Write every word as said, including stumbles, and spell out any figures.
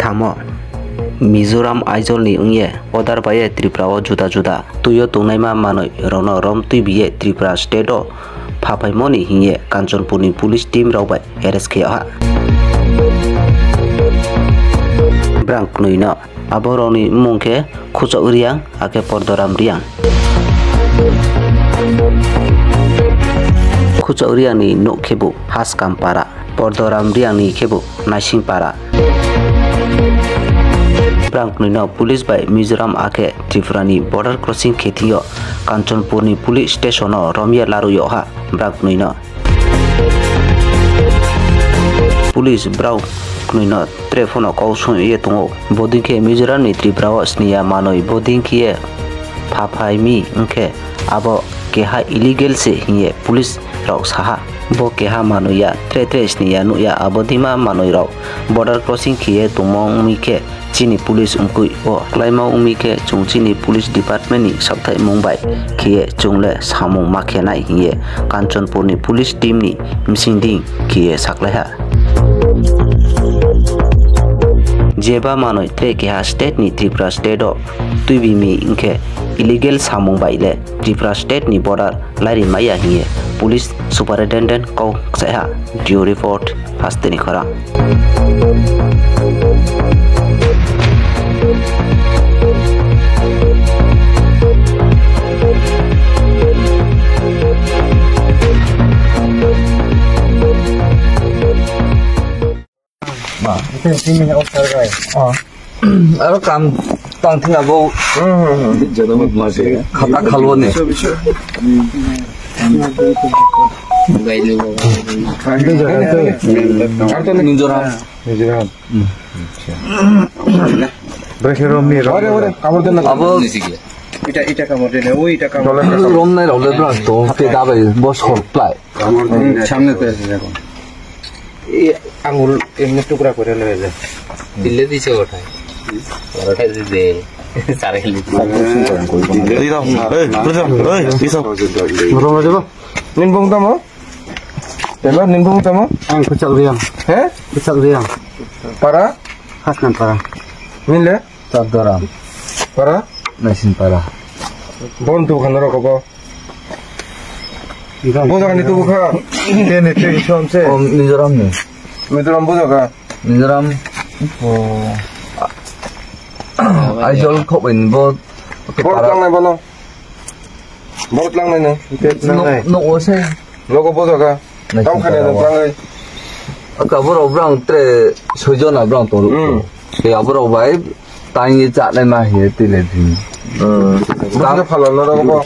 Thamo Mizoram Aizawl ni wngye order bai Tripura o juda juda twi o tongnaima manwi rokno rom twibiye Tripura state o pha phaimoni hinkhe Kanchanpur ni police team rok bai arrest khe ha. Brang kwnwi no abo rokni mung khe Khuchok Riang, hakhe Pordoram Riang. Khuchok Riang ni nuk khebu Haskam Para, Pordoram Riang ni khebu Naising Para. Brang kwnwi no police bai Mizoram hakhe Tripura ni border crossing khe thwio Kanchanpur ni police station o romya larwi o ha brang kwnwi no. Police brao kwnwi no tre phone o kok song ye tongo. Bodin khe Mizoram ni Tripura o sniya manwi bodin khe pha phai mi wngkhe abo keha illegal se hiye police rok saha. Bo keha manwi ya tre tre sniya nukya abo dima manwi rok border crossing khiye tongmung mi khe chini police wngkui o klaima wngmi khe chwng chini police department ni sakthaimung bai khiye chwng le samung ma khenai hiye Kanchanpur ni police team ni msing ding khiye saklaiha. Jeba manwi tre keha state ni Tripura state o twibi mi wngkhe illegal samung bai le Tripura state ni border lairi maya hiye police superintendent kok saiha. Bureau report, hasteni khorang. Aro kam tang thing abo khata khalwani. Mizoram. Mizoram. Brekhe romni rom. Abo ita, ita kamor dene, o ita kamor. Romnai rok le bwrang tong te dabai bo sor plai. Samne to ese jago. Angul emni tukra kore le le. Dile diche othai. Othai de. Sare le. Ei, ei, ei, isa. Romnai jago. Nin bung tamo? Telo nin bung tamo? Ang Khuchak Riang. He? Khuchak Riang. Para? Hasnan Para. Nin le? Chakdoram. Para? Naisin Para. Bon tu khana roko bo. Bo jaga ni tu kha. Te ni te isom se. Om Mizoram ni. Mizoram bo jaga. Mizoram. O. Aizawl khobin bo. Bo tang nai bono. Borok tlangnai no. Nok, nok o se. Nogo bojaga. Tam khani no tlangai. Aka borok brang tre soijon na brang tol. Hmm. Te aborok bai tangwi chanai ma hiye tile din. Hmm. Borok phalal no rogo.